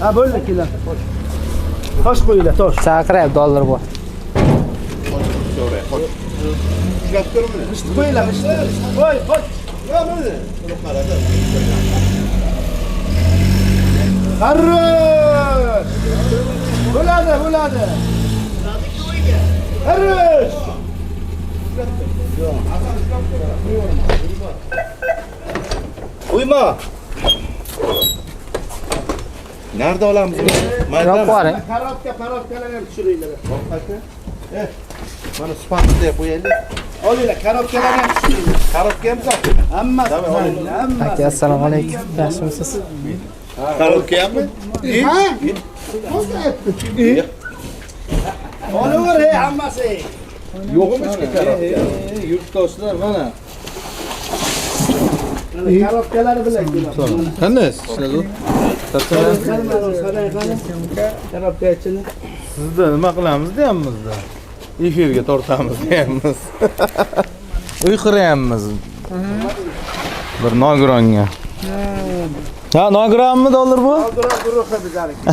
Ha bo'ldi kilo. Tosh qo'yinglar, tosh. Chaqiryapti dollar bor. G'isht qo'yinglar, g'isht. Qo'y, qo'y. Qarrosh! Bo'ladi, bo'ladi. Qarrosh! Uyma. Nerede olamiz buni? Yopib yuboring. Korobka, parobkalarni ham tushiringlar. Mana sifatida qo'yaylik. Olinglar, korobkalarni ham tushiringlar. Korobka ham sotdi. Hammasi, hammasi. Aka, assalomu alaykum. Yaxshimisiz? Korobka hammi? Ha? Olaver, hey, hammasi. Yo'qmi ichki korobka? Yurtdoshlar mana. Korobkalari bilan keladi. Qanday ishladi? Korobka ichini. Sizda nima qilamiz deyapmiz-da. Efirga tortamiz deyapmiz. Uy qiryapmiz. Bir nogironga. Ha, nogironmi dollar bu? Nogiron guruhi bizlarniki.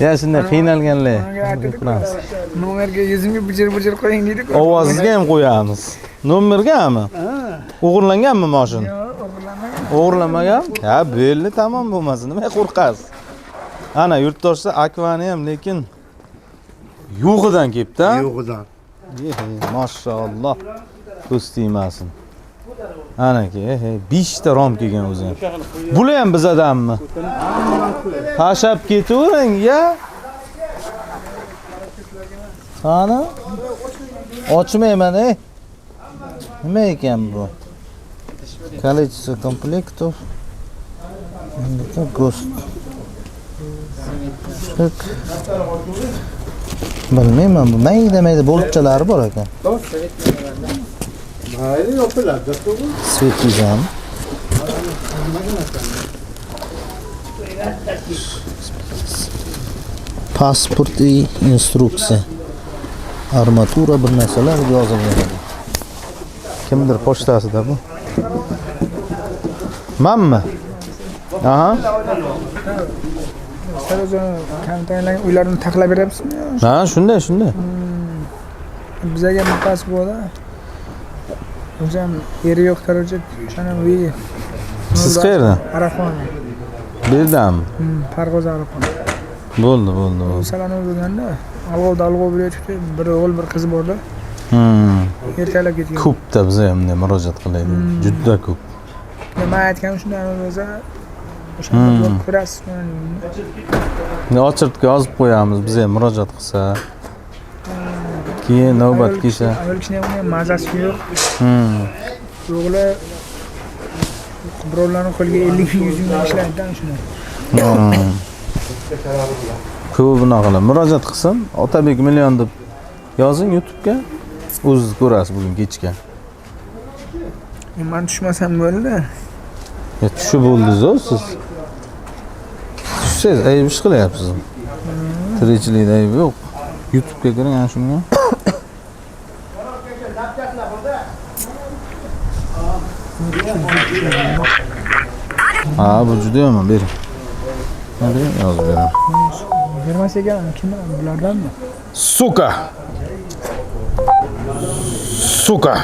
Ya shunday qiynalganlar. Nomerga yuzimga bijir-bijir qo'ying deydi-ku. Ovozingizga ham qo'yamiz. Nomergami? O'g'irlanganmi mashina? Yo'q, o'g'irlanmagan. O'g'irlanmagan? Ha, bo'ldi, tamom bo'lmasa, nima qo'rqasiz? Ana yurtdoshlar Akvani ham lekin yo'g'idan kelibdi-a? Yo'g'idan. Mashalloh. Ko'z tegmasin. Anaki, 5 ta rom kelgan o'zi ham. Bular ham bizadanmi? Tashab ketavering, ya. Qani? Ochmayman, ey. Nima ekan bu? Количество комплектов. Это ГОСТ. Так. Bilmayman, bu mayda-mayda bo'libchalari bor ekan. Mayli yopiladi. Svetizam. Pasport и instruksiya. Armatura bir narsalar yozilgan. Kimdir pochtasida bu. Manmi? Aha. Sir o'zini kam ta'minlangan uylarni taxlab beryapsizmi? Ha, shunday, shunday. Bizaga bittasi bo'ldi. O'zi ham eri yo'q, короче, o'shani uyi. Siz qayerdan? Arafon. Bu yerdanmi? Parg'oz Arafon. Bo'ldi, bo'ldi, bo'ldi. Salani bo'lganda, alg'ov-dalg'ov bo'layotibdi. Bir o'g'il, bir qiz bordi. Ertalab ketgan. Ko'pda biz ham bunday murojaat qilaylik. Juda ko'p. Men aytganim shunday bo'lsa, o'shanda ko'rasiz. Ochirtga yozib qo'yamiz, biz ham murojaat qilsa. Keyin navbat kelsa. Ayol kishining ham mazasi yo'q. O'g'li birovlarning qo'liga 50 ming, 100 ming ishlaydi shuni. Ko'p bunaqa qilib murojaat qilsin, Otabek million deb yozing YouTube'ga. O'zingiz ko'rasiz bugun kechga. Men tushmasam bo'ldi. Ya tushib bo'ldingiz-ku siz. Tushsangiz ayb ish qilyapsiz. Tirikchilikda ayb yo'q. YouTube'ga kiring ana shunga. Ha, bu juda yomon, bering. Bering, yozib beraman. Bermas ekan, kim bulardanmi? Сука. Сука.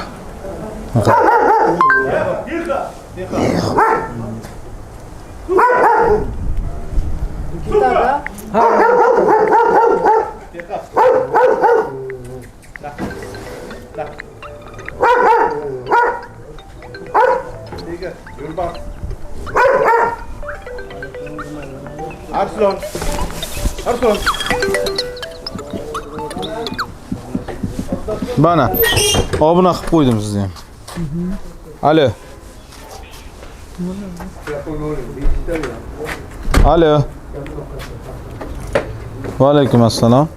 Arslon. Arslon. Mana obuna qilib qo'ydim sizni ham. Alo. Alo. Va alaykum assalom.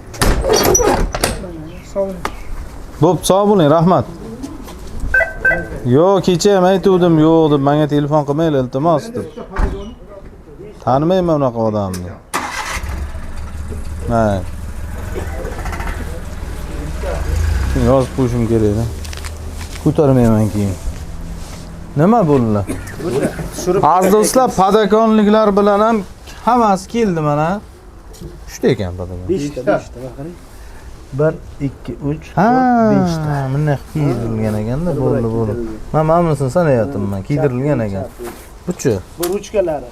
Bo'p, sog' bo'ling, rahmat. Yo'q, kecha ham aytuvdim, yo'q deb menga telefon qilmanglar, iltimos deb. Tanimayman unaqa odamni. Ha. Yozib qo'yishim kerak-da. Ko'tarmayman keyin. Nima bo'ldi? Tushirib. Aziz do'stlar, padakonliklar bilan ham hammasi keldi mana. Uchta ekan padakon. 5 ta, 5 ta baqaring. 1 2 3 4 5 ta. Bunday kiydirilgan ekanda, bo'ldi, bo'ldi. Men mana bunisini sanayapman, kiydirilgan ekan. Buchi? Bu ruchkalari.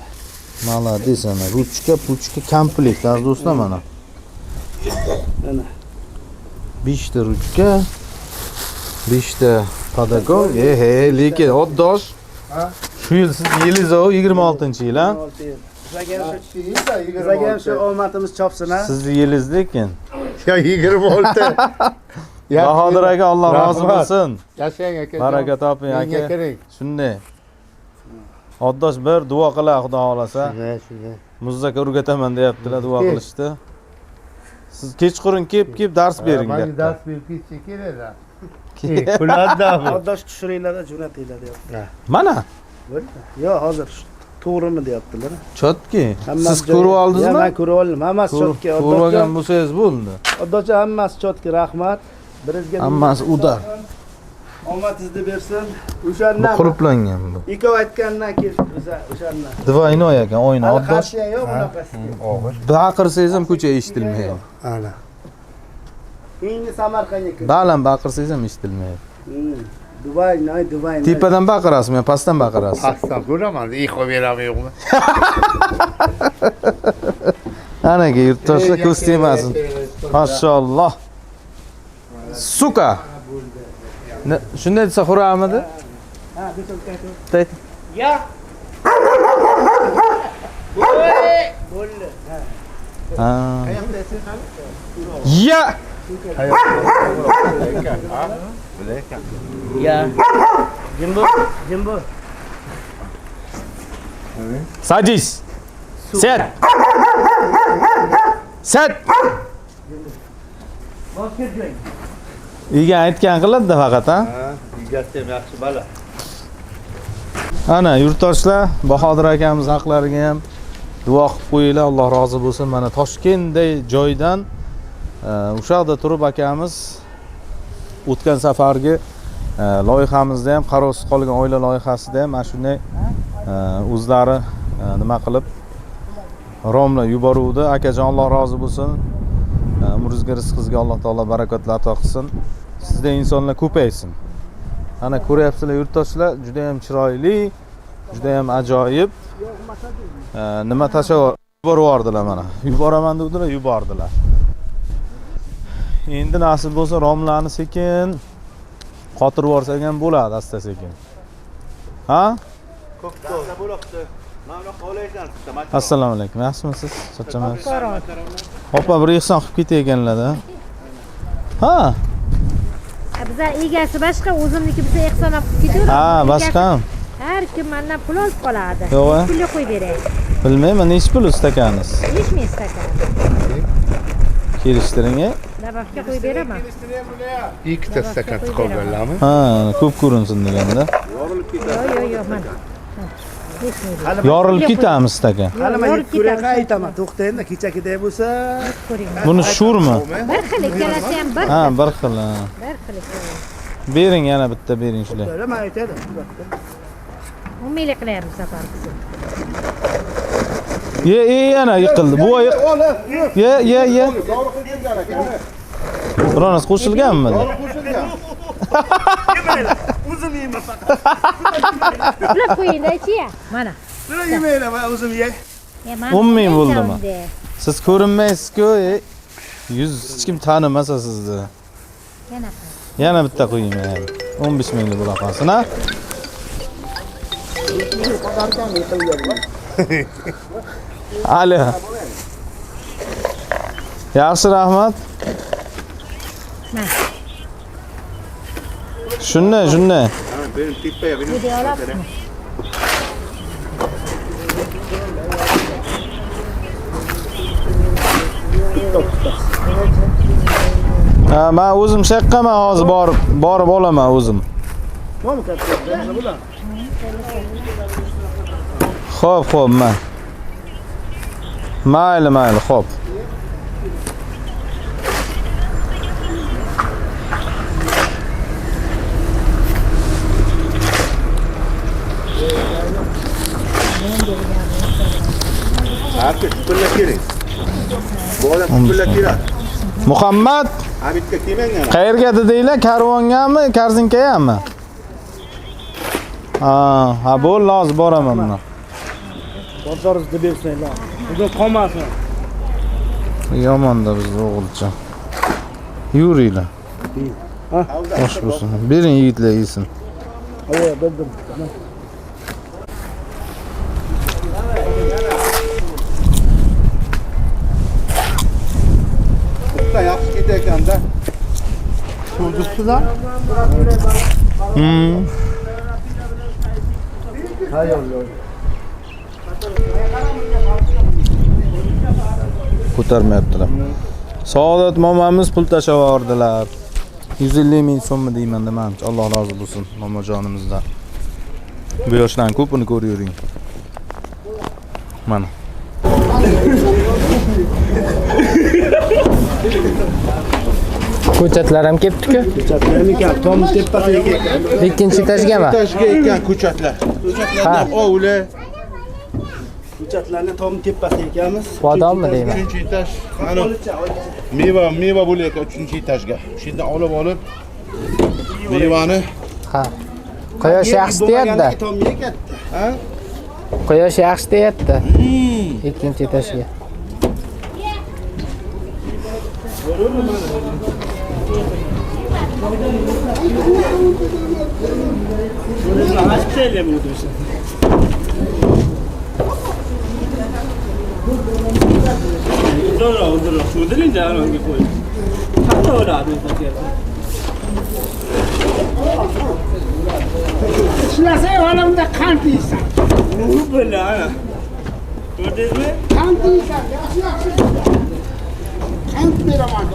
Молодец ana, ruchka, puchka komplekt aziz do'stlar mana. Mana. 5 ta ruchka, 5 ta padakon. Lekin oddosh. Shu yil siz yilingiz 26-yil, ha? 26 yil. Bizga ham shu omadimiz chopsin, ha? Sizni yilingiz lekin. Ya 26. Bahodir aka, Alloh rozi bo'lsin. Yashang aka. Baraka toping Menga aka. kerak. Shunday. Oddosh bir duo qila, Xudo xolasa. Shunday, shunday. Muzzaka o'rgataman deyaptilar, duo qilishdi. Siz kechqurun kelib dars bering Menga deyapti. dars berib ketsa kerak-da. Kuladi bu. Oddosh tushiringlar, jo'natinglar deyapti. Mana. Bo'ldi. Yo'q, hozir to'g'rimi deyaptilar. Chotki. Hammasi Siz ko'rib joyida. oldingizmi? Yo'q, men ko'rib oldim. Hammasi chotki. Ko'rib olgan bo'lsangiz bo'ldi. Oddochjon hammasi chotki, rahmat. Birizga Hammasi udar. Omadingizni bersin. Bu O'shandan qulflangan bu. Ikov aytgandan keyin o'shandan. Dvoynoy ekan, oyna Hali oddosh. qarshiya yo'q bunaqasi. Og'ir. Baqirsangiz ham ko'cha eshitilmaydi. Ana. Endi Samarqandga kirdi. Baland baqirsangiz ham eshitilmaydi. Dubay, nay Dubay. Tepadan baqirasizmi, pastdan baqirasiz? Pastdan ko'raman, eho berami yo'qmi? Anaga yurtdoshlar ko'z tegmasin. Mashalloh. Suka. Shunday desa xuramidi? Ha, bir Ayt. Ya. Bo'ldi. Ha. Ya. Ya. Jimbo, Jimbo. Садись. Сядь. Сядь. Egan aytgan qiladi faqat, ha? Ha, egasi ham yaxshi bala. Ana yurtdoshlar, Bahodir akamiz haqlariga ham duo qilib qo'yinglar, Alloh rozi bo'lsin. Mana Toshkentday joydan o'sha yoqda turib akamiz o'tgan safargi loyihamizda ham, qarovsiz qolgan oila loyihasida ham mana shunday o'zlari nima qilib romla yuboruvdi. Akajon, Alloh rozi bo'lsin. Umringizga, rizqingizga Alloh taolo barakotlar ato qilsin. Sizda insonlar ko'paysin. Ana ko'ryapsizlar yurtdoshlar, juda ham chiroyli, juda ham ajoyib. Nima tashlab yubordilar mana. Yuboraman dedilar, yubordilar. Endi nasib bo'lsa romlarni sekin qotirib yuborsak ham bo'ladi, asta sekin. Ha? Assalomu alaykum. Yaxshimisiz? Charchamayapsiz? Opa, bir ehson qilib ketayotganlar-da. Ha? Bizlar egasi boshqa, o'zimniki biza ehson olib ketaveramiz. Ha, boshqa. Har kim mendan pul olib qoladi. Yo'q-a? Pulni qo'yib beray. Bilmayman, nechi pul stakaniz? 5 ming stakan. Kelishtiring. Labafga qo'yib beraman. Ikkita stakan qolganlarmi? Ha, ko'p ko'rinsin deganda. Yo'q, yo'q, yo'q, mana. 5 ming. Yorilib ketamiz stakan. Hali men Yorib ko'ray ketamiz. aytaman. To'xtang-da, kechagidek bo'lsa. Ko'ring. Buni sho'rmi? Bir xil ikkalasi ham bir. Ha, bir xil. Ha. Bir xil ikkalasi. Bering yana bitta bering shular. To'g'ri, men aytadim. 10 minglik qilyapmiz safargisi. Ye, ye, yana yiqildi. Bu oy. Ye, ye, ye. Bironasi qo'shilganmi? O'zim yeyman faqat. Ular qo'yinglar-chi. Mana. Sizlar yemanglar, men o'zim yey. 10 ming bo'ldimi? Siz ko'rinmaysiz-ku, yuz hech kim tanimasa sizni. Yana. Yana bitta qo'ying yana. 15 minglik bo'la qolsin, ha? Alo. Yaxshi, rahmat. Shunday, shunday. Video olasizmi? Ha, men o'zim shaqqaman hozir borib olaman o'zim. Bormi katta? Bular. Xo'p, xo'p, men. Mayli, mayli, xo'p. Aka, pullar kerak. Bola pullar kerak. Muhammad, Abidga kelmang yana. qayerga dedinglar? Karvongami, korzinkagami? Ha, ha bo'ldi, hozir boraman mana. Bozorimizda bersanglar. Bugun qolmasin. Yomonda bizni o'g'ilcha. Yuringlar. Osh bo'lsin. Bering yigitlar yesin. Aya, bildim. Bitta yaxshi ketayotganda. Ko'tarmayaptilar. Saodat momamiz pul tashlab yubordilar. 150 ming so'mmi deyman-da manimcha. Alloh rozi bo'lsin momajonimizdan. Bu yoshlarni ko'pini ko'rib yuring. Mana. Ko'chatlar ham kelibdi-ku. Ko'chatlar ekan, tom tepasiga ekan. Ikkinchi etajgami? Etajga ekan ko'chatlar. Ko'chatlardan ovla. Ko'chatlarni tom tepasiga ekanmiz. Bodommi deyman? 3-chi etaj. Mana meva bo'layotgan 3-chi etajga. Shu yerdan olib olib mevani. Ha. Quyosh yaxshi deyapti. Tomga ketdi. Ha? Quyosh yaxshi deyapti. Ikkinchi etajga. Ishlasang olamda qand yeysan. Qand yeysan, yaxshi yaxshi. Qand beraman.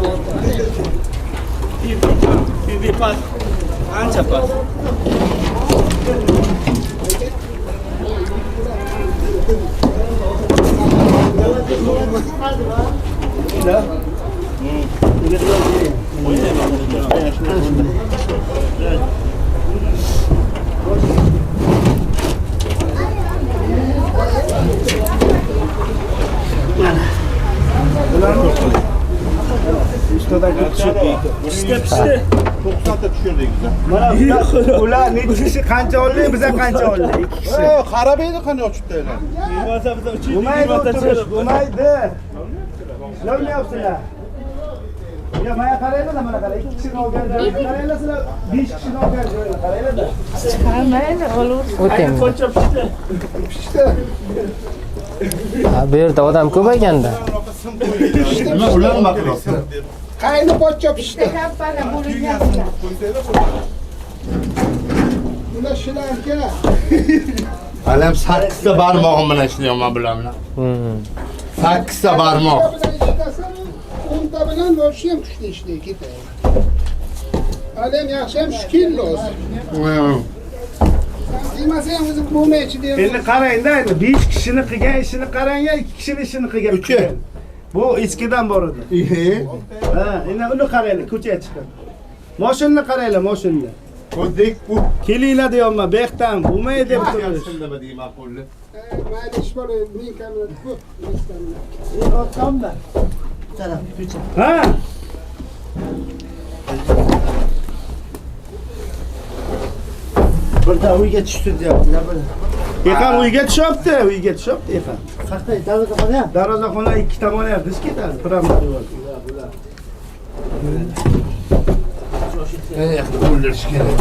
Ancha past. Pishdi, pishdi. 90 ta tushirdik biz. Mana ular necha kishi qancha oldi, biz ham qancha oldik? 2 kishi. Qarab edi qanday ochibdilar. Bo'lmaydi o'tirish, bo'lmaydi. Ishlamayapsizlar. Ya mana qaranglar, mana qarang. 2 kishini olgan joyini qaranglar, sizlar 5 kishini olgan joyini qaranglar. Mayli, olur. O'taymi? Ha, bu yerda odam ko'p ekanda. Nima ular nima qilyapti? Qayni pochcha pishdi. Ular shilarka. Alam 8 ta barmog'im bilan ishlayapman bular bilan. 8 ta barmoq. 10 ta bilan bo'lsa ham kuchli ishlaydi ketadi. Alam yaxshi ham shkil o'zi. Demasa ham o'zi bo'lmaychi deyapti. Endi qarang-da, endi 5 kishini qilgan ishini qarang, 2 kishini ishini qilgan. 3. Bu eskidan bor edi. Ha, endi uni qaranglar, ko'chaga chiqib. Mashinani qaranglar, mashinani. Ko'rdik bu. Kelinglar deyapman, bu yoqdan bo'lmaydi deb turibmiz. Nima deyman qo'lni. Mayli ish bor, men kamera ko'p. Ha? Birda uyga tushdi deyaptilar bir. Exam uyga tushyapti, uyga tushyapti exam. Qayerda darvozaxona? Darvozaxona ikki tomoni ham biz ketadi, prama devor. O'ldirish kerak.